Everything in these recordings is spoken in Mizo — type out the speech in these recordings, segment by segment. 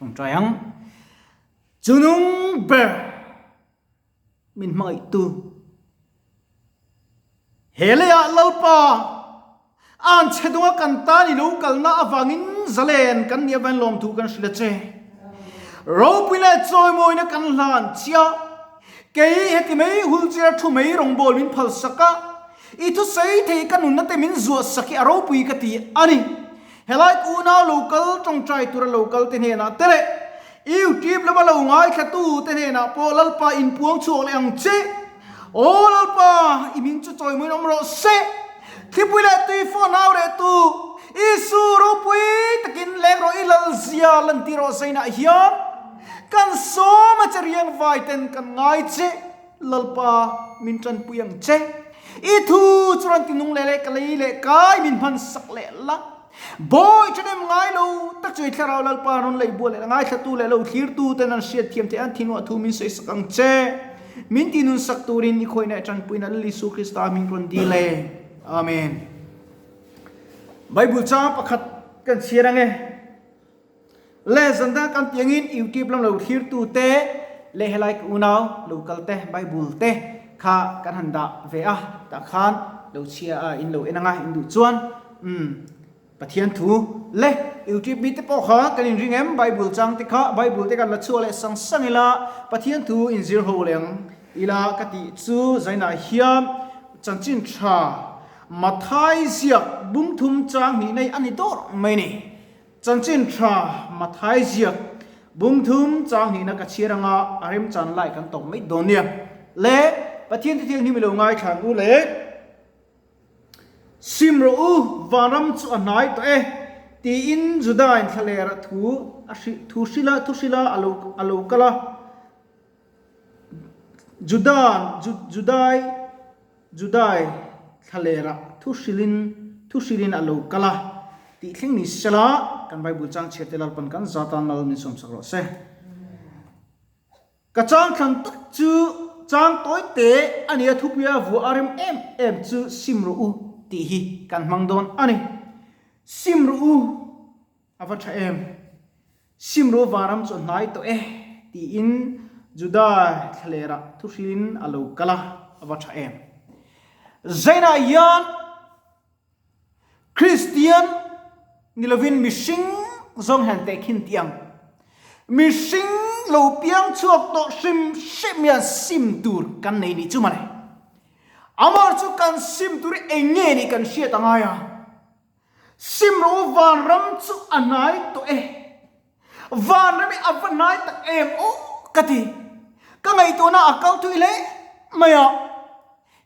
Ṭawngṭai ang. Chunung ber min hmangaihtu he leiah Lalpa an chhe dunga kan tan i lo kalna avangin zalen kan nih avangin lawmthu kan hrilh a che. Ropui leh chawimawina kan hlan chiah. Kei heti mai hulchira thu mai rawngbâwl min phalsak a, i thusawi thei ka nunna te min zuahsak hi a ropui ka ti a ni. Helai unau lo kal tawngtai tura lo kal te hnenah te leh YouTube lama lo ngaithlatu te hnenah pawh Lalpa inpuang chhuak leh ang che. Aw Lalpa, i hming chu chawimawiin awm rawh se. Thlipui leh tui phone au reh tu Isu ropui takin leng rawh i lalzia lantir rawh zainah hian kan sawm a che riang vai ten kan ngai che Lalpa min tanpui ang che. I thu chu rawn ti nung leh leh ka lei leh kai min hman sak leh la. Bawi thahnem ngai lo tak chu i thlarau Lalpa rawn lei bual leh la ngaithlatu leh lo thlirtu ten an hriat thiam theih an thinua thu min sawi sak ang che. Min ti nun sak turin i khawihna i tanpuina Lal Isu Krista hming rawn dil e. Amen. Bible chang pakhat kan chhiar ange. Le zanda kan tiangin YouTube lam lo thlirtu te leh helai ka unau lo kal te Bible te kha kan han dah ve a tah khan lo chhia a in lo en anga in duh chuan umm Pathian thu le YouTube mi te pawh kha kan inring em Bible chang te kha Bible te kan la chhuak leh sang sang ila Pathian thu inzir ho leh ang ila ka tih chu zainah hian chanchin tha Mathai ziak bungthum chang hnih nei a ni dawr mai ni. Chanchin tha Mathai ziak bungthum chang hnihna ka chhiar anga a remchan lai kan tawp mai dawn nia. Le Pathian te thianghlim i lo ngaithla ang u le. Sim rawh u, vanram chu a hnai tawh e, tiin Juda in thlaler a thu a hrilh thu hrila thu hrila a lo a lo kal a. Juda Judai Judai thlalera thu hrilhin thu hrilhin a lo kal a tih thleng ni sela kan Bible chang chhiar te Lalpan kan za tan Lal min sawmsak rawh se. Ka chang thlan tak chu chang tawi te a nia thupuia vuah a rem em em chu sim rawh u tih hi kan hmang dawn a ni. Sim rawh u a va tha em. Sim rawh vanram chu a hnai tawh e tiin Juda thlalerah thuhrilin a lo kal a, a va tha em. Zainah hian Kristian ni lovin mihring zawng hian tehkhin tih ang. Mihring lo piang chhuak tawh hrim hrim hian sim tur kan nei nih chu mawle. Amah chu kan sim tur hi eng nge nih kan hriat a ngai a. Simro vanram chu a hnai tawh e. Vanram hi a va hnai tak em aw ka ti. Ka ngaihtuahna a kal thui hle mai a.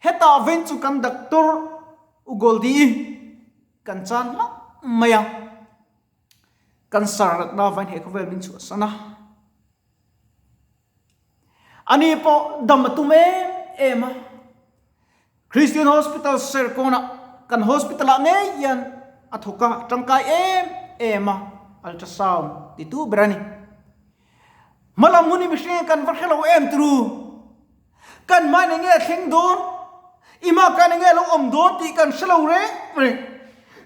Hetah ven chu kan doctor U Goldie kan chan hlauh mai a. Kan sarlatna vain he khawvel min chhuahsan a. Ani pawh dam a tum em em a. Christian Hospital Serkawnah kan hospital ah ngei hian a thawk a, tangkai em em a, ultrasound titu ber a ni. Hmalam hun hi mihring kan va hre lo em turu. Kan hmain enge a thleng dawn, i hma khan enge a lo awm dawn tih kan hre lo reng reng.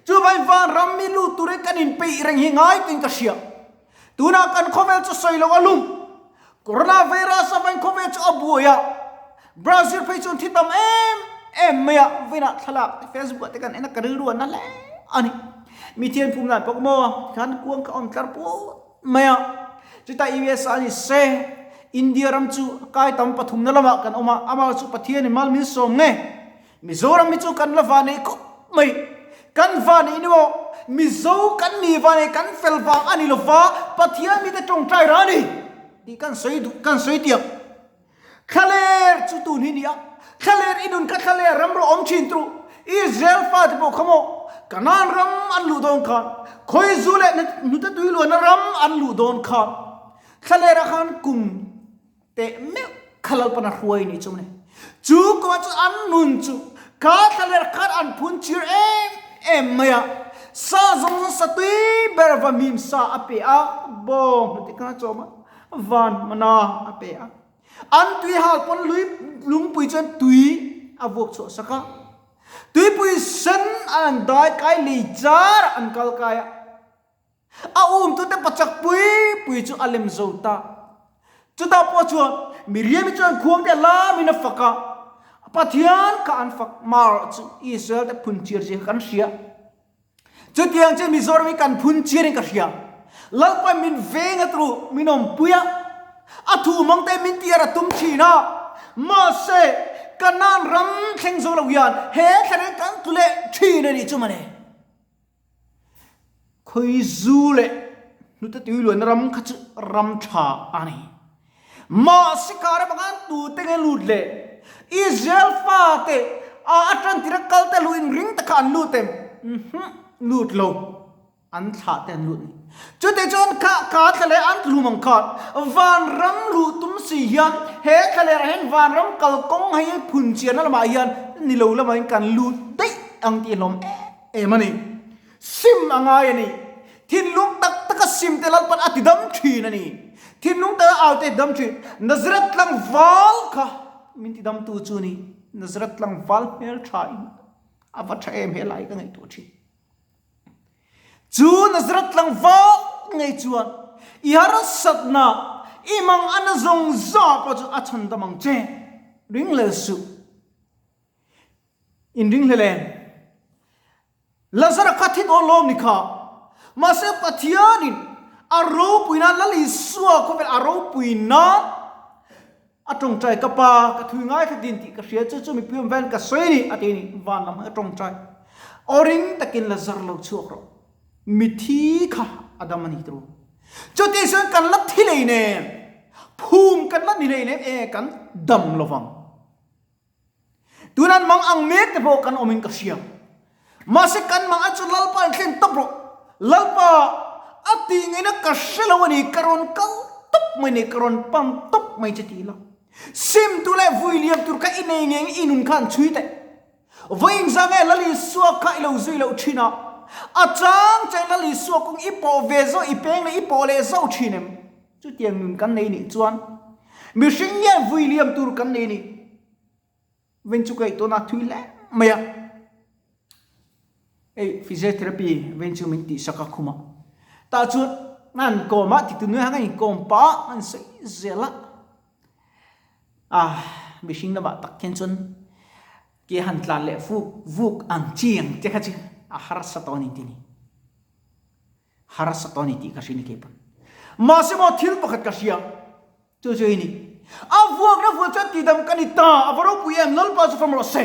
Chuvangin vanram mi lut turin kan inpeih reng hi ngai tiin ka hria. Tunah kan khawvel chu sawi lo a lum. Corona virus avangin khawvel chu a buai a, Brazil phei chuan thi tam em em mai a, vawiinah thlalak te Facebook ah te kan en a, ka rilru a na hle a ni. Mi thian phum dan pawh maw tikhan kuang kha a awm tlar put mai a, chutah USA a ni se, India ram chu a kai tam pathumna lamah kan awm a, amah chu Pathianin mal min sawm nge? Mizoram hi chu kan la va nei khawp mai. Kan va nei ni maw? Mizo kan ni va nei, kan fel vang a ni lo va, Pathian mite tawngtai rah a ni tih kan sawi duh, kan sawi tiang. Thlaler chu tun hi ni a, thlaler i nun kha thlaler ram rawh awm thin tru. Israel fate pawh kha maw, Kanaan ram an luh dawn khan, Khawizu leh hnute tui luanna ram an luh dawn khan, thlalerah khan kum Teh meuh kha Lalpan a hruai ni chu mawni. Chu kumah chuan an nun chu kha thlaler khan an phun chir em em mai a. Sa zawng zawng sa tui ber va mim sa a pe a, bawng hnute khan a chawm a, van mana a pe a. An tui hal pawn lui lungpui chuan tui a vuak chhuah sak a. Tuipui sen an an dai kai lei char ah an kal kai a. A umtute pachak pui pui chu a lem zo ta. Chutah pawh chuan Miriam-i chuan khuangte lamin a fak a, Pathian kha an fak mar chu Israel te phun chiar zia kha kan hria. Chutiang chuan Mizoram hi kan phun chiarin ka hria. Lalpa min veng a tru, min awmpui a, a thu mangte min tiar a tum thin a. Mahse, Kanaan ram thleng zo lo hian he thlareng kan tlu leh thin a nih chu mawle. Khawi zu leh hnute tui luanna ram kha chu ram tha a ni. Mahse kha ram ah khan tute nge lut le? Israel fate a atan tira kal te luh in ring takah an lut em? Uhhuh, lut lo. An thlah te an lut ni. Chutih chuan kha kha thla leh an tlum ang khan vanram luh tum si hian he thla leh ah hian vanram kalkawng hei phun chianna lamah hian ni lo lamah hian kan lut daih ang tih hlawm em em a ni. Sim a ngai a ni. Thinlung tak taka sim te Lalpan a ti dam thin a ni. Thinlung taka au te a ti dam thin. Nazareth tlangval kha min ti damtu chu a ni. Nazareth tlangval hmeltha in a va tha em he lai ka ngaihtuah thin. Chu Nazareth tlangval ngei chuan i harsatna, i mang a na zawng zawng pawh chu a chhan dam ang che. Ringlel suh. In ringhlel em? Lazara kha thi dawn lawm ni kha. Mahse Pathianin a ropui nan Lal Isua khawvel a ropui nan a tawngtai ka pa ka thui ngai kha din tih ka hria chu chu mipui awm vel ka sawi ni a ti ni van lam a tawngtai aw ring takin Lazar lo chhuak rawh mithi kha a dam a ni tawh chuti chuan kan la thi lei nen phum kan la ni lei nen e kan dam lovang. Tunan mang ang mek te pawh kan awmin ka hria. Mahse kan mang a chu Lalpa in thlen tawp rawh. Lalpa a tih ngaihna ka hre lo a ni, ka rawn kal tawp mai ni, ka rawn pan tawp mai che ti ila. Sim tur leh vui liam tur kha i nei ngei i nun khan chhui teh. Vawiin zang e Lal Isua kha i lo zui loh thin a, a chang chang Lal Isua kawng i pawh ve zawh i peng leh i pawh leh zauh thin em? Chutiang nun kan nei nih chuan mihring hian vui liam tur kan nei ni. Ven chu ka eihtawna thui hle mai a. Ei physiotherapy ven chu min tihsak a khum a. Tah chuan an kawm a titu nui hang a inkawm pah a an sawi zel a. Ah mihring lamah tak hian chuan ke han tlan leh vuk vuk ang chi ang te kha chu a harsa tawh a ni ti ni. Harsa tawh a ni tih ka hria ni keipawn. Mahse maw thil pakhat ka hria. Chu chu i ni. A vuakna vuah chuan tihdam ka ni ta, a va ropui em, Lalpa chu fam rawh se.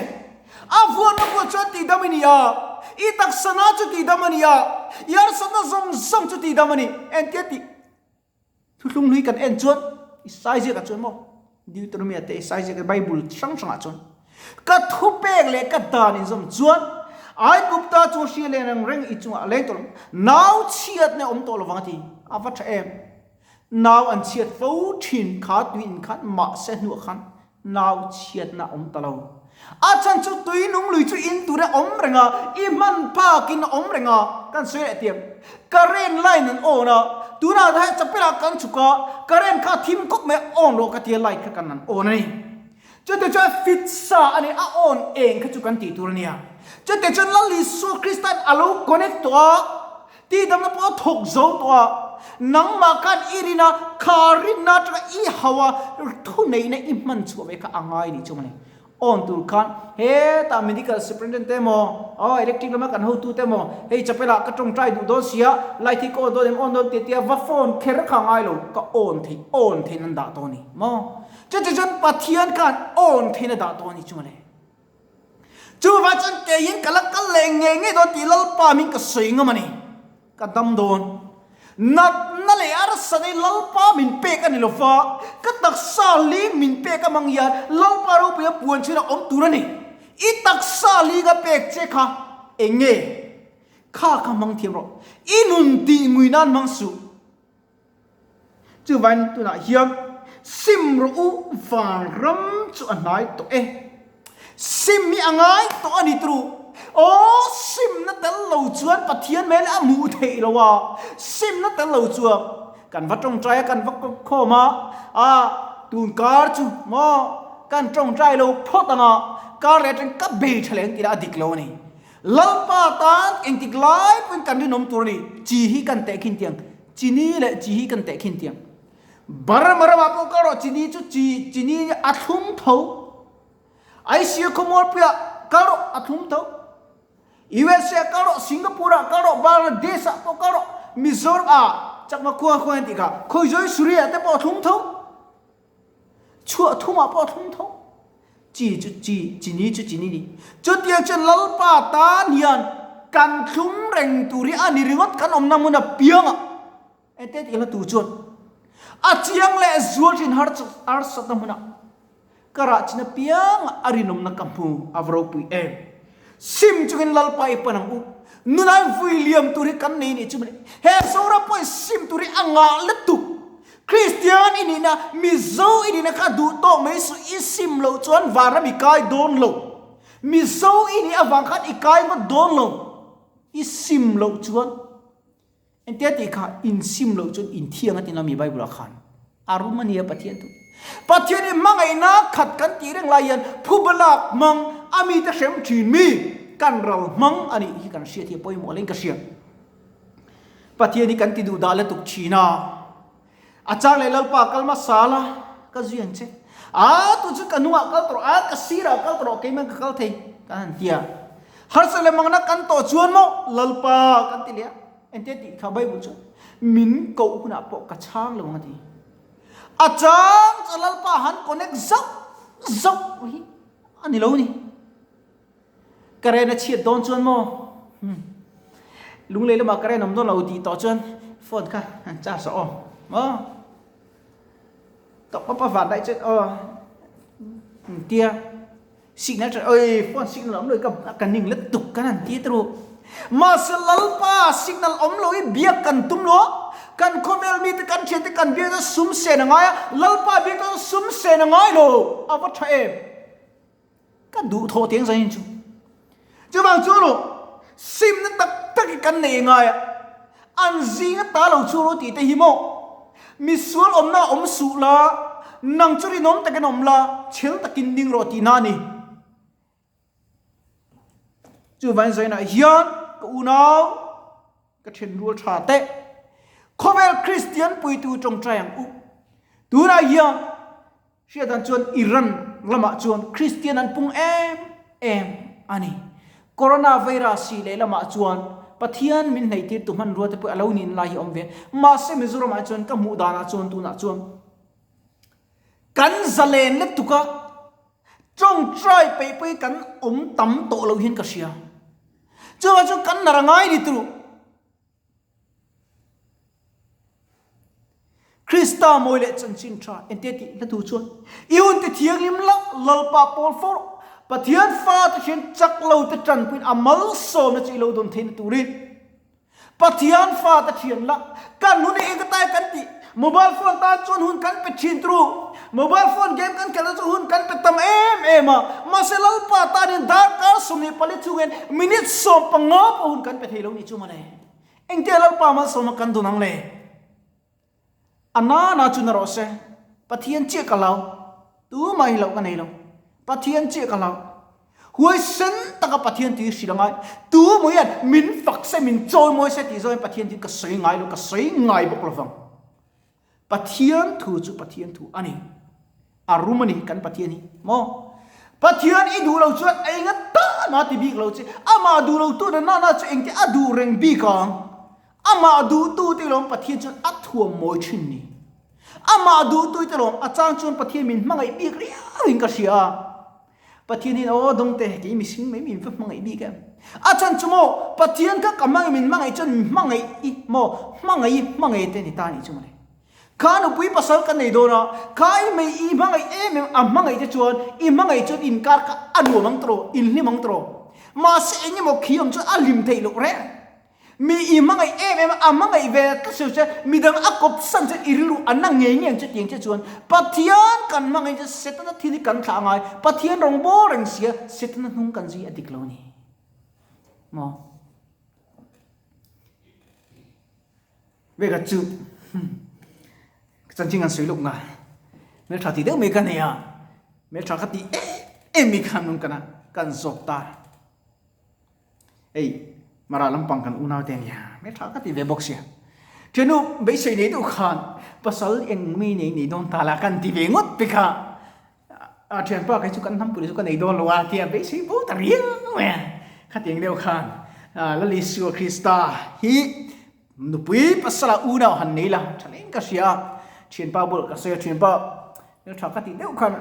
A vuakna vuah chuan tihdam i ni a, i taksana chu tihdam a ni a, i harsatna zawng zawng chu tihdam a ni. Engtia tih thuthlung hlui kan en chuan, i sai ziakah chuan maw, Deuteronomy te i sai ziak Bible hrang hrangah chuan, ka thupek leh ka dan inzawm chuan, Aigupta chu hria leh reng reng i chungah a leng tawh lo, nau chhiatna awm tawh lovang a ti, a va tha em. Nau an chhiat fo thin kha tui in khan mahse hnuah khan nau chhiatna awm ta lo. A chhan chu tui nung lui chu in tura awm reng a, i hman phakin a awm reng a, kan sawi leh tiang. Current line an on a, tunah hian chapel ah kan chhuk a, current kha a thim khawp mai a, on rawh ka tia light kha kan han on a ni. Chutah chuan fit sa a ni, a on eng kha chu kan tih tur a nia. Chutah chuan Lal Isua Krista'n a lo connect tawh a, Tihdamna pawh a thawk zo tawh a, nangmah khan i rin a, kha rinna atanga i hau a, thuneihna i hman chhuah ve kha a ngai ni chu mawle. On tur khan hetah medical superintendent te emaw, aw electric lama kan hotu te emaw, hei chapel ah ka tawngtai duh dawn sia, light hi ka on dawn em on dawn tih tia va phone kher kha a ngai lo, ka on theih, on theihna an dah tawh a ni maw. Chutiang chuan Pathian khan on theihna dah tawh a ni chu mawle. Chuvang chuan keiin ka la kal leh ngei ngei dawn tih Lalpa min ka sawi ngam a ni. Ka dam dawn. Natna leh arsa nei Lalpa min pek a ni lo va, ka taksa ling min pek amang hian Lalpa ropuia puan chhunah awm tur a ni. I taksa linga pek che kha eng nge? Kha kha hmang thiam rawh. I nun tih ngui nan hmang suh. Chuvain tunah hian sim rawh u vanram chu a hnai tawh e. Sim hi a ngai tawh a ni turu. Aw simna tel lo chuan Pathian hmel a hmuh theih lo a, simna tel lo chuan kan va tawngtai a kan va khawm a, a tun kar chu maw kan tawngtai lo phawt ang a, kar leh atang ka bei tha leh ang tih lah a dik lo a ni. Lalpa tan engtik lai pawhin kan rinawm tur a ni. Chi hi kan tehkhin tiang. Chini leh chi hi kan tehkhin tiang. Burma ramah pawh kal rawh chini chu chi chini a thlum tho. Asia khawmualpuiah kal rawh a thlum tho. USA ah kal rawh, Singapore ah kal rawh, Bangladesh ah pawh kal rawh, Mizoram ah Chakma khua khua an tih kha, Khawizawi Suri ah te pawh a thlum tho. Chhuah thum ah pawh a thlum tho. Chi chu chi, chini chu chini ni. Chutiang chuan Lalpa tan hian kan thlum reng tur hi a ni ringawt kan awmna hmun apiang ah. Ente tih hla tu chuan a chiang leh zual thin har harsatna hmunah ka rah chin apiangah a rinawmna ka hmu a va ropui em. Sim chungin Lalpa i pan ang u. Nunai vui liam tur hi kan nei nih chu mawle. He Zoram pawhin sim tur hi a ngah lutuk. Kristian i nihna, Mizo i nihna kha duh tawh mai suh i sim loh chuan vanram i kai dawn lo. Mizo i nih avang khan i kai ngawt dawn lo. I sim loh chuan. Engtia tih kha insim loh chuan inthiang a ti nami Bible ah khan a rum a nia Pathian thu. Pathian hi hmangaihna khat kan tih reng lai hian phubalak hmang a mite hrem thin mi kan ral hmang a nih hi kan hriat hi a pawimawh leng ka hria. Pathian hi kan ti duh dah lutuk thin a. A chang leh Lalpa kal hmasa la ka zui ang che. A tu chu ka hnungah kal tawh rawh, a ka sirah kal tawh rawh keimah ka kal thei kan han ti a. Harsa leh mangna kan tawh chuan maw Lalpa kan ti leh a. Engtia tih kha Bible chuan min koh hunah pawh ka chhang lo ang a ti. A chang chu Lalpa han connect zauh zauh hi a ni lo ni. Ka ren a chhiat dawn chuan maw lunglei lamah ka ren awm dawn lo tih tawh chuan phone kha han charge rawh aw maw top up a van daih chuan aw tia signal tha oi phone signal awm lo ka ka ning lutuk kan han ti turu mahse lalpa signal awm lo hi biak kan tum lo kan khawvel mite kan thiante kan biak chuan sum sen a ngai a lalpa biak chuan sum sen a ngai lo a va tha em. Ka duh thawh teng zain chu. Chuvang chu ru simna tak tak hi kan nei ngai a, an zinga ta lo chu ru tih te hi maw? Misual awmna a awm suh la, nang chu rinawm takin awm la, chhel takin ding rawh tihna a ni. Chuvangin zainah hian ka unau ka thenrual tha teh. Khawvel Kristian puitu tawngtai ang u. Tunah hian Hriatdan chuan Iran lamah chuan Kristian an pung em em a ni. Corona virus hi lehlamah chuan Pathian min hnaihtirtu hmanrua te pawh a lo nin lai hi a awm ve. Mahse Mizoramah chuan ka hmuh danah chuan tunah chuan kan zalen lutuk a, tawngtai peih pawhin kan awm tam tawh lo hian ka hria. Chuvang chuan kan nar a ngai ni turu. Krista mawi leh chanchin tha engtia tih hla tu chuan i hun ti thianghlim la Lalpa pawl fo rawh. Pathian fate hian chak lo te tanpuiin a malsawmna chu i lo dawn theihna turin Pathian fate thian la kan hun hi eng tai kan tih mobile phone tan chuan hun kan pe thin turu mobile phone game kan khelh na chu hun kan pe tam em em a mahse Lalpa tanin darkar 24 chungin minute 15 pawh hun kan pe thei lo ni chu mawle. Engtia Lalpa malsawmna kan dun ang le? A nana chu na rawh se, Pathian chiah ka hlau, tumah hi loh ka nei lo, Pathian chiah ka hlau. Huaisen taka Pathian tih hi hrilh a ngai, tu maw hian min fak se, min chawimawi se tih zawngin Pathian tih ka sawi ngai lo, ka sawi ngai bawk lovang. Pathian thu chu Pathian thu a ni. A rum a ni kan Pathian hi maw? Pathian i duh lo chuan enga ta na ti bik lo che. Amah duh lo tu na na chu engte a duh reng bik ang. Amah duh tu te lawm Pathian chuan a thuam mawi thin ni. Amah duh tu te lawm a chang chuan Pathian min hmangaih bik riau in ka hria a. Pathian hian aw dawngte kei mihring mai min va hmangaih bik em? A chhan chu maw Pathian kha ka hmangaih min hmangaih chuan min hmangaih i maw hmangaih i hmangaih te ni ta nih chu mawle. Kha nupui pasal ka nei dawn a, kha i mei i hmangaih em em a hmangaih te chuan i hmangaih chuan inkar kha a nuam ang tawh in hlim ang tawh. Mahse eng emaw khi awm chuan a hlim theih loh reng. Mi i hmangaih em em a, a hmangaih ve tlat silo che, midang a kawp san che i rilru a na ngei ngei ang che tiang che chuan Pathian kan hmangaih che Setana thil hi kan thlah ngai, Pathian rawng bawr reng sia Setana hnung kan zui a dik lo ni maw? Veka chu chanchin kan sawi lawk nga hmeltha ti deuh mai ka nei a, hmeltha ka ti em em mai khan nung kana kan zawk ta. Hei Mara lampang kan unau te ania hmeltha ka ti ve bawk sia. Thiannu beisei nei deuh khan pasal eng mi nei nei dawn ta la kan ti ve ngawt te kha a thianpa kei chu kan hnampui chu ka nei dawn lo a tia beisei bo ta riau mai a. Khatiang deuh khan Lal Isua Krista hi nupui pasala unau han nei la tha leng ka hria a. Thianpa bulah ka sawi a thianpa Hmeltha ka tih deuh khan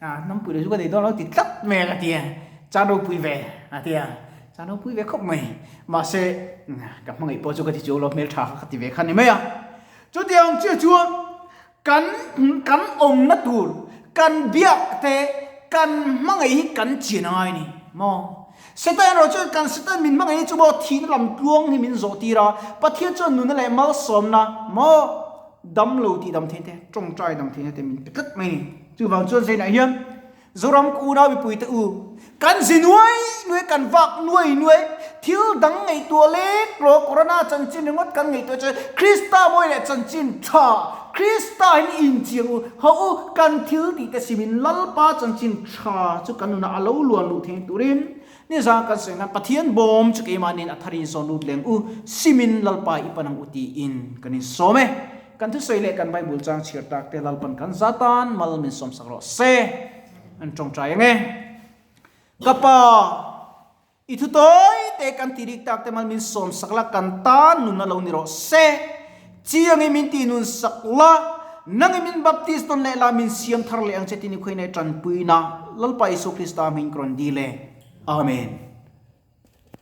a hnampui leh chu ka nei dawn lo ti tlat mai a ka ti a, chan ropui ve a ti a, chan ropui ve khawp mai. Mahse ka hmangaih pawh chu ka ti chuang lo, hmeltha kha ka ti ve kha ni mai a. Chutiang chiah chuan kan kan awmna tur, kan biak te, kan hmangaih hi kan chian a ngai a ni maw? Satan erawh chuan kan Satan min hmangaih hi chu maw thihna lam tluang hi min zawh tir a, Pathian chuan nunna leh malsawmna maw? Dam lo tih dam theih te, tawngtai dam theihna te min pe tlat mai ni. Chuvang chuan Zainah hian Zoram ka unau mipui te u, kan zi nuai nuai, kan vak nuai nuai, thil dang ngaihtuah lek lo, Corona chanchin ringawt kan ngaihtuah chuan Krista mawi leh chanchin tha, Krista hian inchiang u, ho u, kan thil tih te simin Lalpa chanchin tha chu kan nunah a lo luan luh theih turin Nizan kan sawi khan Pathian bawm chu keimah nen a thar in zawn lut leng u, simin Lalpa i pan ang u tiin kan insawm e. Kan thusawi leh kan Bible chang chhiar tak te Lalpan kan za tan mal min sawmsak rawh se. An tawngtai ang e. Ka pa, i thu tawi te kan ti rik tak te mal min sawmsak la, kan tan nun a lo ni rawh se. Chiangin min tih nun sak la, nangin min baptis nawn leh la, min siam thar leh ang che tih ni khawihnai tanpuina Lalpa Isua Krista hming ka rawn dil e. Amen.